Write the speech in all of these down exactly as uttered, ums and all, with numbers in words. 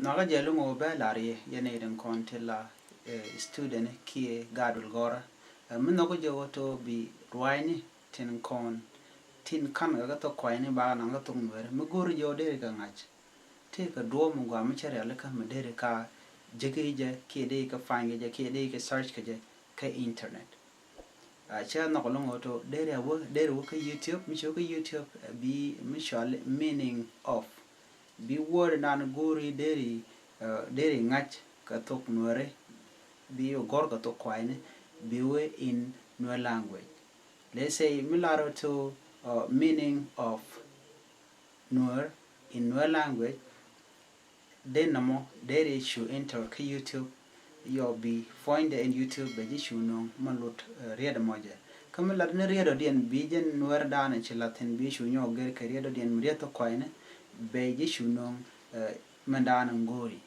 Nhɔkä jɛ luŋ ɣöö bɛ lar yɛ yɛn nɛy tin kɔn ti la student kiɛ gaat duël gɔ̱rä. Mi nhɔkä jɛ ɣöö to bi ruaacni tin kɔn tin ka̱n kɛ kä thok kuayni ba naŋ kä thok Nuɛri, mi go̱o̱ri jɛ ɣöö deri kɛ ŋa̱c. Tëë kɛ duɔ̱ɔ̱p mi gɔaa mi cä rialikä mi deri ka ji̱ kä jɛ kiɛ deri kɛ find kɛ jɛ kiɛ deri kɛ search kɛ jɛ kä internet. Cä nhɔk loŋ ɣöö to deri a wä, deri wä kä YouTube, mi ci wä kä YouTube, bi mi cɔal meaning of, bi word nan go̱o̱ri deri, deri ŋa̱c kɛ thok Nuɛri, bi wä gɔ̱r kɛ thok kuayni, bi wä in Nuer language. Let's say mi lar ɣöö to meaning of Nuer in Nuer language, den nɔmɔ deri cu enter kä YouTube, yɔ bi puɔ̱nydɛ in YouTube bɛ ji̱ cu nööŋ mɛ lut riet mɔ jɛ. Kä mi lat ni riet ɔ diɛn bi jɛn Nuɛr danɔ ci lat thin bi cu nyɔk ger kɛ riet ɔ diɛn mi riet thok kuayni, bɛ ji̱ cu nööŋ mɛ danɔ go̱o̱ri.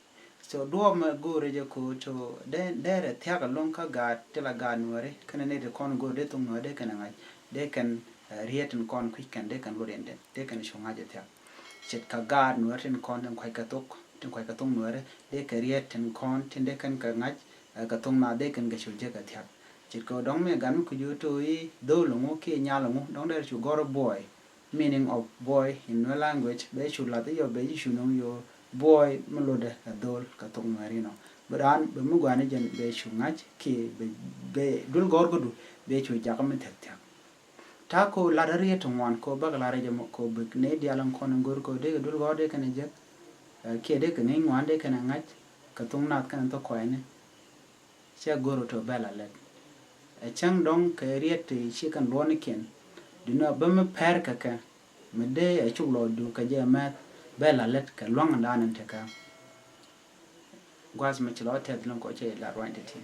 So duɔ̱ɔ̱p mɛ go̱o̱ri jɛ ko to dee, dee rɛ thiak ɛlɔ̱ŋ kä gaat ti la gaat Nuɛri kɛnɛ ni ti kɔn go̱o̱ri dee thok Nuɛri dee kɛn ɛ ŋa̱c, dee kɛn riet tin kɔn kui̱c kɛn dee kɛn lut in den dee kɛn cu ŋa̱c ɛ thiak. Ce̱tkɛ gaat Nuɛri tin kɔn tin kuac kɛ thok, tin kuac kɛ thok Nuɛri, dee kɛ riet tin kɔn tin dee kɛn kɛ ŋa̱c kɛ thok Naath dee kɛn kɛ cu jek ɛ thiak. Ce̱tkɛ dɔ̱ŋ mi gat mi kui̱c ɣöö to i̱ dho̱o̱l ɛŋu kiɛ nyal ɛŋu, dɔ̱ŋ dee cu gɔ̱r boy, meaning of boy in Nuer language, bɛ cu lath i̱ yɔ bɛ ji̱ cu nöŋ yɔ boy mi lotdɛ ɛ dho̱o̱l kɛ thok Nuɛri nɔ. Bi raan bɛ mi gua̱a̱ni jɛn bɛ cu ŋa̱c kiɛ bɛ, bɛ duël gɔ̱r kädu bɛ cu jakä mi thiak thiak. Ta̱a̱ ko lat riet ti ŋuan ko bäkɛ lat rɛ jɛ mɔ ko bik ni diaal in kɔn in go̱r ko dee kɛ duël gɔ̱r dee kɛn ɛ jek kiɛ dee kɛ ŋi̱ny ŋuan dee kɛn ɛ ŋa̱c kɛ thok Naath kɛn ɛ thok kuayni. Cɛ go̱r to bɛ la lɛt. Ɛ cäŋ dɔ̱ŋ kɛ riet ti ci kɛn luɔ̱nikiɛn. Duundɛ bä mi pɛr kɛ kɛ mi dee ɛ cuk lɔ du kɛ jɛ mɛth bɛ la lɛt kɛ lua̱ŋ in dan in tekɛ. Gua̱a̱th mi ci lɔ tɛth lo̱ŋ kɔ cɛ la ruany ti ti.